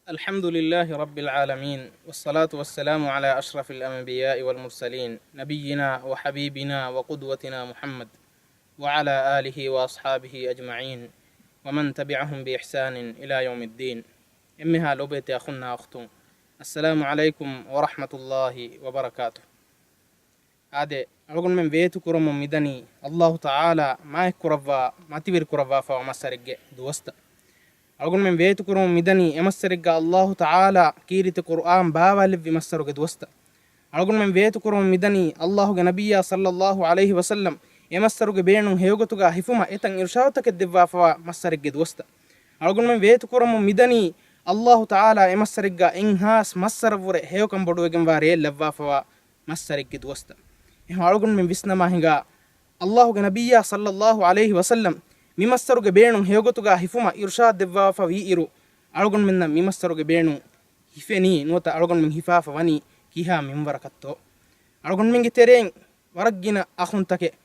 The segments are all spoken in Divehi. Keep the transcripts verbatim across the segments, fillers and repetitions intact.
الحمد لله رب العالمين، والصلاة والسلام على أشرف الأنبياء والمرسلين، نبينا وحبيبنا وقدوتنا محمد، وعلى آله وأصحابه أجمعين، ومن تبعهم بإحسان إلى يوم الدين. އެންމެހާ ލޮބުވެތި އަޚުންނާ އުޚްތުން، السلام عليكم ورحمة الله وبركاته. އާދެ، އަޅުގަނޑުމެން ވޭތުކުރަމުން މިދަނީ ﷲ ތަޢާލާ މާތްކުރައްވާ، މަތިވެރިކުރައްވާފަވާ މައްސަރެއްގެ ދުވަސްތައް. އަޅުގަނޑުމެން ވޭތުކުރަމުން މިދަނީ އެމައްސަރެއްގަ ﷲ ތަޢާލާ ކީރިތި ޤުރްއާން ބާވާލެއްވި މައްސަރުގެ ދުވަސްތައް. އަޅުގަނޑުމެން ވޭތުކުރަމުން މިދަނީ ﷲގެ ނަބިއްޔާ ޞައްލައްލާހު ޢަލައިހި ވަސައްލަމް އެމައްސަރުގެ ބޭނުން ހެޔޮގޮތުގަ ހިފުމަށް އެތަން އިރުޝާދުތަކެއް ދެއްވާފަވާ މައްސަރެއްގެ ދުވަސްތައް. އަޅުގަނޑުމެން ވޭތުކުރަމުން މިދަނީ ﷲ ތަޢާލާ އެމައްސަރެއްގަ އެއްހާސް މައްސަރަށްވުރެ ހެޔޮކަން ބޮޑުވެގެންވާ ރެއެއް ލައްވާފަވާ މައްސަރެއްގެ ދުވަސްތައް. އެހެން އަޅުގަނޑުމެން ވިސްނަމާ ހިނގާ، ﷲގެ ނަބިއްޔާ ޞައްލައްލާހު ޢަލައިހި ވަސައްލަމް މި މައްސަރުގެ ބޭނުން ހެޔޮގޮތުގަ ހިފުމަށް އިރުޝާދު ދެއްވާފަ ވީއިރު، އަޅުގަނޑުމެންނަށް މި މައްސަރުގެ ބޭނުން ހިފެނީ ނުވަތަ އަޅުގަނޑުމެން ހިފާފަ ވަނީ ކިހާ މިންވަރަކަށްތޯ؟ އަޅުގަނޑުމެންގެ ތެރެއިން ވަރަށް ގިނަ އަޚުންތަކެއް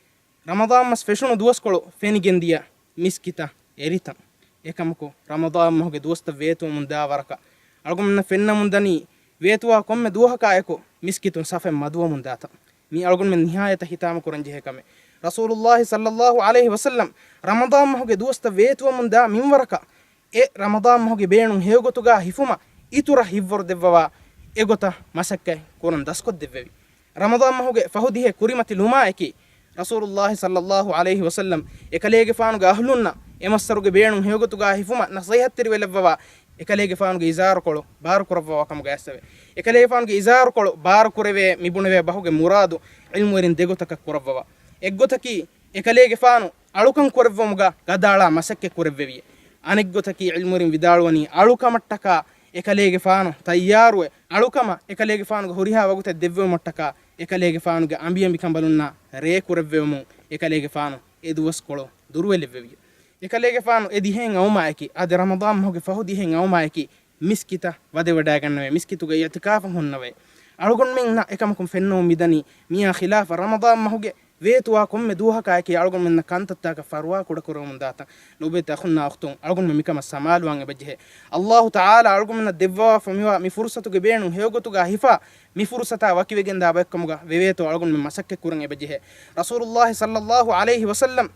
ރަމަޟާން މަސް ފެށުނު ދުވަސްކޮޅު ފެނިގެން ދިޔަ މިސްކިތަށް އެރިތަން. އެކަމަކު، ރަމަޟާން މަހުގެ ދުވަސްތައް ވޭތުވަމުން ދާ ވަރަކަށް އަޅުގަނޑުމެންނަށް ފެންނަމުން ދަނީ، ވޭތުވާ ކޮންމެ ދުވަހަކާއެކު މިސްކިތުން ސަފެއް މަދުވަމުން ދާތަން. މީ އަޅުގަނޑުމެން ނިހާޔަތަށް ހިތާމަކުރަން ޖެހޭ ކަމެއް. ރަސޫލުﷲ ޞައްލައްލާހު ޢަލައިހި ވަސައްލަމް ރަމަޟާން މަހުގެ ދުވަސްތައް ވޭތުވަމުން ދާ މިންވަރަކަށް، އެ ރަމަޟާން މަހުގެ ބޭނުން ހެޔޮގޮތުގަ ހިފުމަށް އިތުރަށް ހިތްވަރު ދެއްވަވާ އެގޮތަށް މަސައްކަތް ކުރަން ދަސްކޮށްދެއްވެވި. ރަމަޟާން މަހުގެ ފަހު ދިހަ ކުރިމަތި ލުމާއެކީ، ރަސޫލުﷲ ޞައްލައްލާހު ޢަލައިހި ވަސައްލަމް އެކަލޭގެފާނުގެ އަހްލުންނަށް އެ މައްސަރުގެ ބޭނުން ހެޔޮގޮތުގަ ހިފުމަށް ނަޞޭޙަތްތެރިވެލައްވަވާ އެކަލޭގެފާނުގެ އިޒާރުކޮޅު ބާރުކުރައްވަވާ ކަމުގަ އައިސްފަވޭ. އެކަލޭގެފާނުގެ އިޒާރުކޮޅު ބާރުކުރެވޭ މިބުނެވޭ ބަހުގެ މުރާދު ޢިލްމުވެރިން ދެގޮތަކަށް ކުރައްވަވާ. އެއްގޮތަކީ، އެކަލޭގެފާނު އަޅުކަން ކުރެއްވުމުގަ ގަދައަޅާ މަސައްކަތް ކުރެއްވެވި. އަނެއްގޮތަކީ، ޢިލްމުވެރިން ވިދާޅުވަނީ، އަޅުކަމަށްޓަކާ އެކަލޭގެފާނު ތައްޔާރުވެ، އަޅުކަމަށް އެކަލޭގެފާނުގެ ހުރިހާ ވަގުތެއް ދެއްވުމަށްޓަކާ އެކަލޭގެފާނުގެ އަނބިއަނބިކަނބަލުންނާ ރޭ ކުރެއްވެވުމުން އެކަލޭގެފާނު އެ ދުވަސްކޮޅު ދުރުވެލެއްވެވި. އެކަލޭގެފާނު އެ ދިހައިން އައުމާއެކީ، އާދެ، ރަމަޟާން މަހުގެ ފަހު ދިހައިން އައުމާއެކީ، މިސްކިތަށް ވަދެވަޑައިގަންނަވައި، މިސްކިތުގަ އިޢްތިކާފަށް ހުންނަވައި. އަޅުގަނޑުމެންނަށް އެކަމަކުން ފެންނަމުން މިދަނީ، މިއާ ޚިލާފަށް ރަމަޟާން މަހުގެ ވޭތުވާ ކޮންމެ ދުވަހަކާއެކީ އަޅުގަނޑުމެންނަށް ކަންތައްތަކަށް ފަރުވާ ކުޑަކުރެވެމުން ދާތަން. ލޮބުވެތި އަޚުންނާ އުޚްތުން، އަޅުގަނޑުމެން މިކަމަށް ސަމާލުވާން އެބަޖެހޭ. ﷲ ތަޢާލާ އަޅުގަނޑުމެންނަށް ދެއްވާފަ މިވާ މި ފުރުޞަތުގެ ބޭނުން ހެޔޮގޮތުގަ ހިފާ، މި ފުރުޞަތާ ވަކިވެގެންދާ ބައެއްކަމުގަ ވެވޭތޯ އަޅުގަނޑުމެން މަސައްކަތް ކުރަން އެބަޖެހޭ. ރަސޫލުﷲ ޞައްލައްލާހު ޢަލައިހި ވަސައްލަމް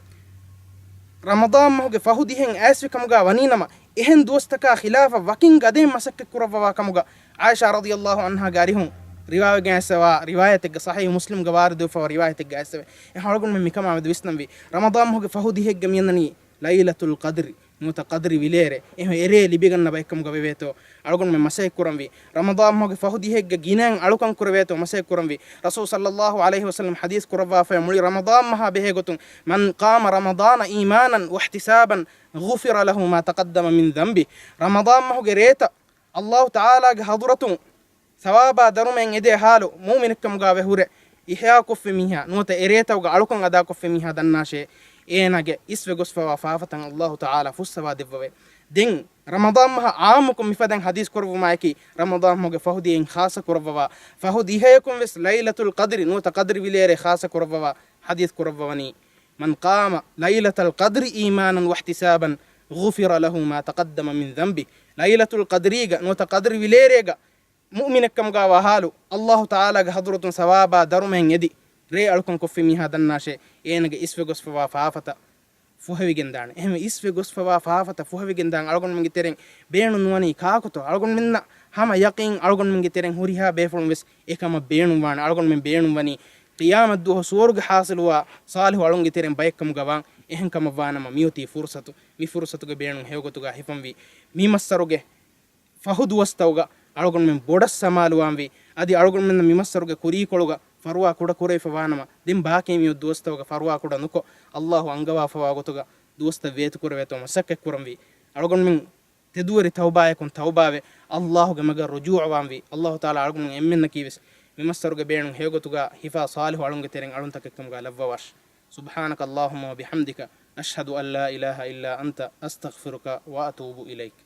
ރަމަޟާން މަހުގެ ފަހު ދިހައިން އައިސްފި ކަމުގަ ވަނީނަމަ، އެހެން ދުވަސްތަކާ ޚިލާފަށް ވަކިން ގަދައިން މަސައްކަތް ކުރައްވަވާ ކަމުގަ ޢާއިޝާ ރަޟިޔައްލާހު ޢަންހާގެ އަރިހުން ރިވާވެގެން އައިސްފަވާ ރިވާޔަތެއްގަ، ޞަޙީޙު މުސްލިމްގަ ވާރިދުވެފަވާ ރިވާޔަތެއްގަ އައިސްފަވޭ. އެ އަޅުގަނޑުމެން މިކަމާމެދު ވިސްނަންވީ، ރަމަޟާން މަހުގެ ފަހު ދިހައެއްގަ މިއަންނަނީ ލައިލަތުލް ޤަދްރި ނުވަތަ ޤަދްރި ވިލޭރޭ. އެހެން އެރޭ ލިބިގަންނަ ބައެއްކަމުގަ ވެވޭތޯ. އަޅުގަނޑުމެން މަސައްކަތް ކުރަންވީ، ރަމަޟާން މަހުގެ ފަހު ދިހައެއްގަ ގިނައިން އަޅުކަން ކުރެވޭތޯ މަސައްކަތް ކުރަންވީ. ރަސޫލު ޞައްލައްލާހު ޢަލައިހި ވަސައްލަމް ޙަދީޘް ކުރައްވާފައި މުޅި ރަމަޟާން މަހާ ބެހޭގޮތުން، مَنْ قَامَ رَمَضَانَ إِيمَانًا وَاحْتِسَابًا غُفِرَ لَهُ مَا تَقَدَّمَ مِنْ ذَنْبِهِ. ރަމަޟާން މަހުގެ ރޭތައް ﷲ ތަޢާލާގެ ޙަޟުރަތުން ޘަވާބާ ދަރުމައިން އެދޭ ޙާލު މުއުމިނެއްކަމުގަ ވެ ހުރެ އިޙްޔާކޮށްފި މީހާ ނުވަތަ އެރޭތަކުގަ އަޅުކަން އަދާކޮށްފި މީހާ ދަންނާށޭ، އޭނާގެ އިސްވެ ގޮސްފަވާ ފާފަތައް ﷲ ތަޢާލާ ފުއްސަވާ ދެއްވަވޭ. ދެން ރަމަޟާން މަހަށް ޢާއްމުކޮށް މިފަދައިން ޙަދީޘް ކުރައްވުމާއެކީ، ރަމަޟާން މަހުގެ ފަހު ދިހައިން ޚާއްޞަ ކުރައްވަވާ، ފަހު ދިހަޔަކުން ވެސް ލައިލަތުލް ޤަދްރި ނުވަތަ ޤަދްރި ވިލޭރޭ ޚާއްޞަ ކުރައްވަވާ ޙަދީޘް ކުރައްވަވަނީ، مَنْ قَامَ لَيْلَةَ الْقَدْرِ إِيمَانًا وَاحْتِسَابًا غُفِرَ لَهُ مَا تَقَدَّمَ مِنْ ذَنْبِهِ. ލައިލަތުލް ޤަދްރީގަ ނުވަތަ ޤަދްރި ވިލޭރޭގަ މުއުމިނެއްކަމުގަ ވާ ޙާލު، ﷲ ތަޢާލާގެ ޙަޟުރަތުން ޘަވާބާ ދަރުމައިން އެދި، ރޭ އަޅުކަން ކޮށްފި މީހާ ދަންނާށޭ، އޭނަގެ އިސްވެ ގޮސްފަވާ ފާފަތައް ފުހެވިގެންދާނެ. އެހެންވެ، އިސްވެ ގޮސްފަވާ ފާފަތައް ފުހެވިގެންދާން އަޅުގަނޑުމެންގެ ތެރެއިން ބޭނުން ނުވަނީ ކާކުތޯ؟ އަޅުގަނޑުމެންނަށް ހަމަ ޔަޤީން އަޅުގަނޑުމެންގެ ތެރެއިން ހުރިހާ ބޭފުޅުން ވެސް އެކަމަށް ބޭނުންވާނެ. އަޅުގަނޑުމެން ބޭނުންވަނީ ޤިޔާމަތްދުވަހު ސުވަރުގެ ޙާޞިލުވާ ޞާލިޙު އަޅުންގެ ތެރެއިން ބައެއްކަމުގަ ވާން. އެހެންކަމަށްވާނަމަ މިއޮތީ ފުރުޞަތު. މި ފުރުޞަތުގެ ބޭނުން ހެޔޮގޮތުގަ ހިފަންވީ. މި މައްސަރުގެ ފަހު ދުވަސްތައުގަ އަޅުގަނޑުމެން ބޮޑަށް ސަމާލުވާންވީ. އަދި އަޅުގަނޑުމެންނަށް މި މައްސަރުގެ ކުރީކޮޅުގަ ފަރުވާ ކުޑަ ކުރެވިފަ ވާނަމަ، ދެން ބާކީ މިއޮތް ދުވަސްތައުގަ ފަރުވާ ކުޑަ ނުކޮށް، ﷲ އަންގަވާފަވާ ގޮތުގަ ދުވަސްތައް ވޭތުކުރެވޭތޯ މަސައްކަތް ކުރަންވީ. އަޅުގަނޑުމެން ތެދުވެރި ތައުބާޔަކުން ތައުބާވެ، ﷲގެ މަގަށް ރުޖޫޢަވާންވީ. ﷲ ތަޢާލާ އަޅުގަނޑުމެން އެންމެންނަކީވެސް މި މައްސަރުގެ ބޭނުން ހެޔޮގޮތުގަ ހިފާ ޞާލިޙު އަޅުންގެ ތެރެއިން އަޅުންތަކެއްކަމުގަ ލައްވަވާށި. سبحانك اللهم وبحمدك، أشهد أن لا إله إلا أنت، أستغفرك وأتوب إليك.